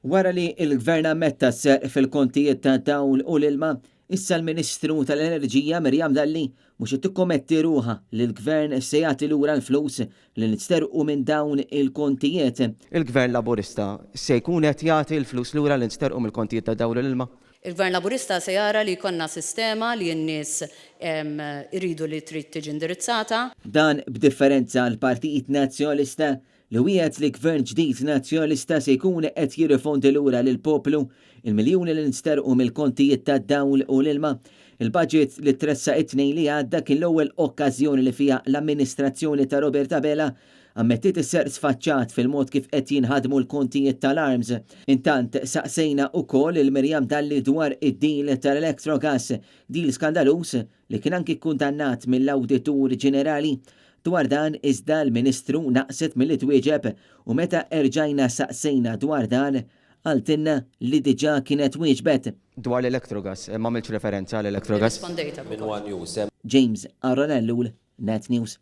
Wara li l-Gvern ammetta s-serq fil-kontijiet tad-dawl u l-ilma, issa l-Ministru tal-Enerġija Miriam Dalli mhux qed tikkometti ruħha li l-Gvern se jagħti lura l-flus li nsterqu minn dawn il-kontijiet. Il-Gvern Laburista se jkun qed jagħti l-flus lura li nsterqu mill-kontijiet tad-dawl u l-ilma? Il-Gvern Laburista se jara li jkollna sistema li n-nies iridu li trid tiġi indirizzata. Dan b'differenza għall-Partit Nazzjonalista li wiegħed li Gvern ġdid Nazzjonalista se jkun qed jirrifondi lura lill-poplu il-miljuni li nsterqu mill-kontijiet tad-dawl u l-ilma. Il-budget li tressaq it-Tnejn li għadda kien l-ewwel okkażjoni li fiha l-amministrazzjoni ta' Robert Abela ammettiet is-serq sfaċċat fil-mod kif qed jinħadmu l-kontijiet tal-ARMS. Intant saqsejna ukoll lil Miriam Dalli dwar id-deal tal-Electrogas, deal skandaluż li kien anki kkundannat mill-Awditur Ġenerali. Dwar dan iżda l-Ministru naqset milli twieġeb u meta erġajna saqsejna dwar dan, qaltilna li diġà kienet wieġbet. Dwar l-Electrogas, m'għamiltx referenza għal Electrogas. Irrispondejtek Minn ukoll. one News. James Aaron Ellul, Net News.